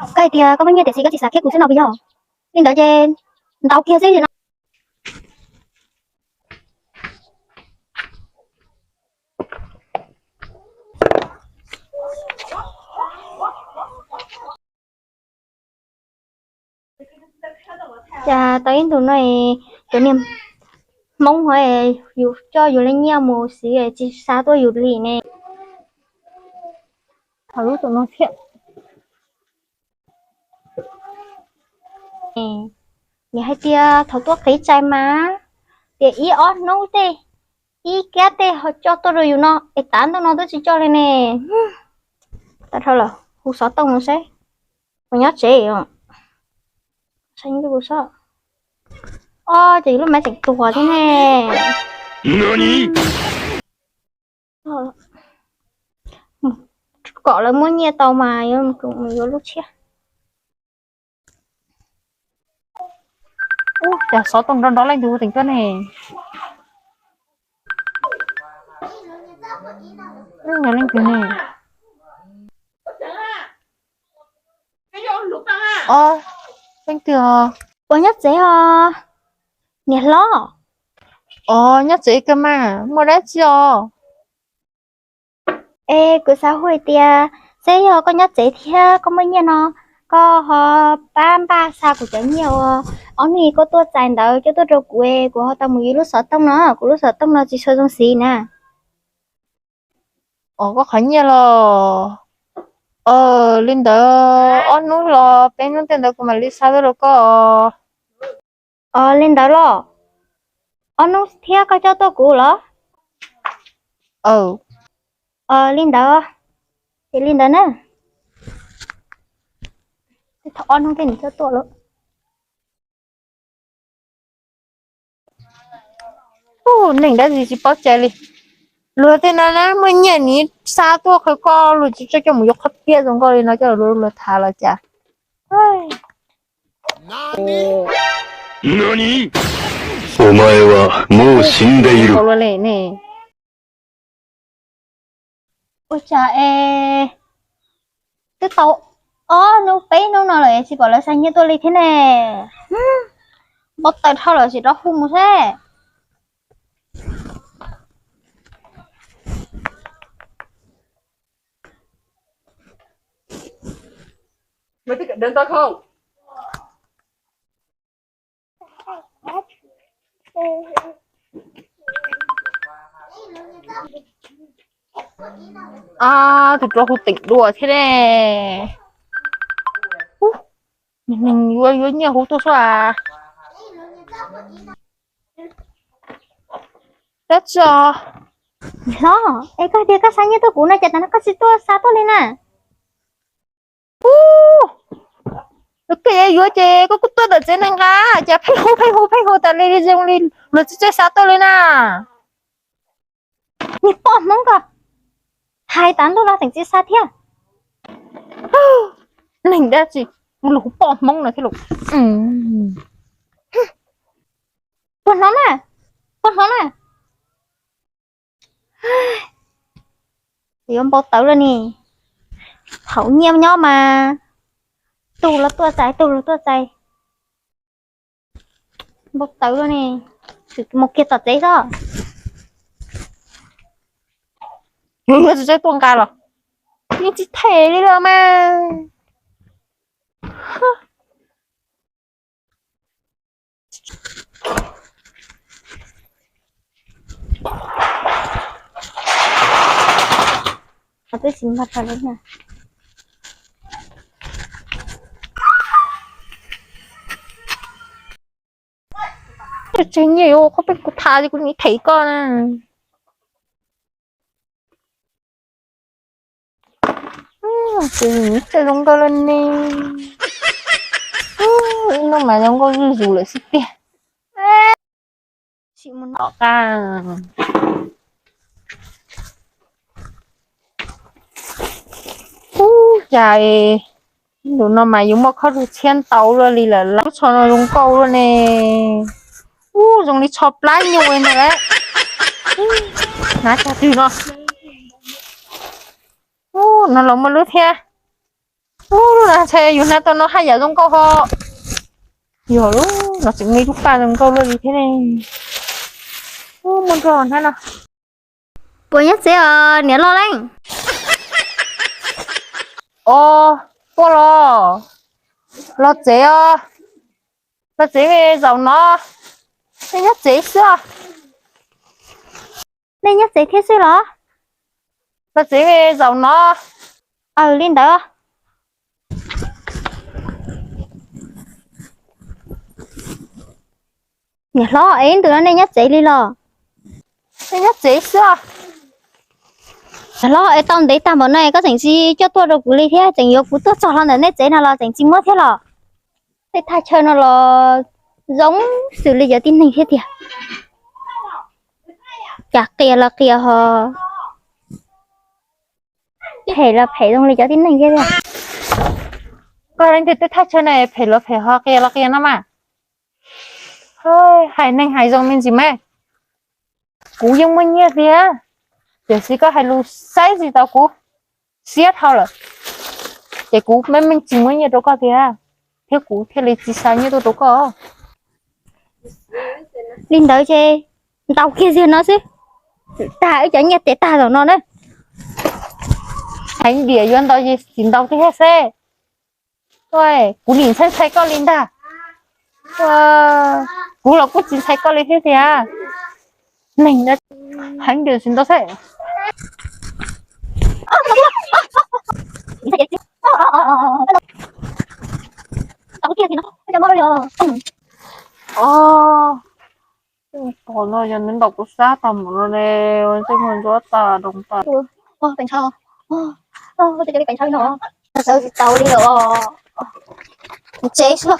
Koj hais tias koj muaj nyiaj tiam sis koj tsis xav qhia kuv xwb no puas yog? Li ntawd ces ntau kiag xwb no. Cas tau ib ntus no, cov niag Hmoob ho yus coj yus li nyiaj mus xwb tsis xa tuaj yus li ne. Thaum lub tus no thiab. Nws hais tias thaum tuaj qiv tsaim mas tias ib ob hnub tej, ib kab tej ho coj tuaj rau yus no es tav ntuj no twb tsis coj li ne. Tag dhau lawm, hu xov tooj no seb puas nyob tsev os. Saib kuv soj. Os, ces yus lub maiv tseem tuag thiab ne. Kom lawv muab nyiaj tau mas yuav mus yuav lub tshiab. Ub, cas xov tooj nrov nrov leej twg teem koj ne. Leej twg ne? Os, leej twg os? Puas nyob tsev os, niam hlob? Os, nyob tsev kawg mas, muaj dab tsi os? Es kuv xav hu hais tias seb yog koj nyob tsev thiab koj muaj nyiaj no, koj ho pab npaj xa kuv cov nyiaj uas ob hnub koj tuaj txais ntawd coj tuaj rau kuv, kuv ho tau mus yuav lub xov tooj no, kuv lub xov tooj no tsis tshua zoo siv na. Os, koj qhov nyiaj los? Li ntawd ob hnub los peb hnub tej ntawd kuv mam li xa tuaj rau koj. Os, li ntawd los? Ob hnub thiab koj coj tuaj kuv los? Os, li ntawd, ces li ntawd na. Thaum ob hnub thiab nws coj tuaj lawm. Neeg dab tsi tsis paub cai li. Luag tej no na muaj nyiaj nws xa tuaj qhia koj, luag tsis tso coj mus yuav qhov tiaj zoo nkauj li no coj luag tham los cas. Ua cas es twb tau ob hnub peb hnub no lawm tsis pom lawv xa nyiaj tuaj li thiab ne. Npau taws dhau lawm, sim rov hu mus seb. Ab, tus rov hu teem dua thiab ne. Neeg yuav yuav nyiaj hu tuaj xwb as. Dab tsi os? Hlob, es koj tias koj xa nyiaj tuaj kuv no ces tas no koj tsis tuaj xa tuaj li na? Ub, koj yuav yuav ces koj kuj tuaj tom tsev neeg nqa, cas pheej hu pheej hu pheej hu tas li zoo li luag tsis txawj xa tuaj li na. Niag poj Hmoob ko, hais tas ntuj los teem tsis xa thiab. Neeg dab tsi, luag hu poj Hmoob no thiab los. Puas hnov na, puas hnov na. Yuav npau taws lawm ne. Thaum nyiaj nyob mas tug los tuaj txais, tug los tuaj txais. Npau taws lawm ne. Mus kiag tom tsev xwb. Luag tsis txawj tuaj nqa los yeej tsis them li lawm mas. Twb tsis npaj tau li na. Tseg nyiaj yuav ua qhov peb kuv tham ces kuv nim them koj na. Ces txawj zoo nkauj lawm ne. Ib hnub mas zoo nkauj zuj zus lawm xwb tiag. Sim mus noj qa. Ub, cas ntu no mas yuav muaj khob rug txhiab ntau luaj li lawm, lub tsho no zoo nkauj luaj ne. Ub, zoo li tsho plab nyuj ntag lauj. Hnav tag twg no. Ub, no los muaj lub thiab. Ub, lub no ntshe yus hnav tau no haj yam zoo nkauj ho. Yog lub no tseem me lub paj zoo nkauj luaj li thiab ne. Ub, muaj nrog hnab no. Puas nyob tsev os niam loj leej? Os, tuaj los. Los tsev os. Los tsev zaum no. Nej nyob tsev xwb os. Nej nyob tsev thiab xwb los? Los tsev zaum no. Aws, li ntawd. Niam hlob, es ib ntus no nej nyob tsev li los? Nej nyob tsev xwb os. Niam hlob, es tau ntev tag npaum no koj tseem tsis coj tuaj rau kuv li thiab, tseem yuav kuv tuaj txog hlo ntawm nej tsev no los tseem tsis muab thiab los? Tej thaj chaw no los zoo xws li cov tib neeg thiab tiag. Cas qias los qias ho phem los phem zoo li cov tib neeg thiab tiag. Koj leej twg tej thaj chaw no phem los phem ho qias los qias no mas. Hais neeg hais zoo me ntsis mas. Kuv yeej muaj nyiaj tiag, tiam sis koj hais lus saib tsis tau kuv siab dhau lawm, ces kuv meej meej tsis muab nyiaj rau koj tiag, thiab kuv thiaj li tsis xa nyiaj tuaj rau koj. Li ntawd ces ntaus kiag ziag no xwb, tag wb cov nyiaj tes tag zaum no na. Heev diam yuav ntaus ces tsis ntaus kiag xwb. Kuv nim ntshai ntshai koj li ntag. Kuv los kuj tsis ntshai koj li thiab tiag. Neeg heev diam tsis ntaus xwb. Tom no yog nws ntaus kuv sab tag mus no ne, ntsej muag ntsuab tas doos tas. Pes ntshai, pes ntshai no, sawv tsis tau li os. Tsev xwb.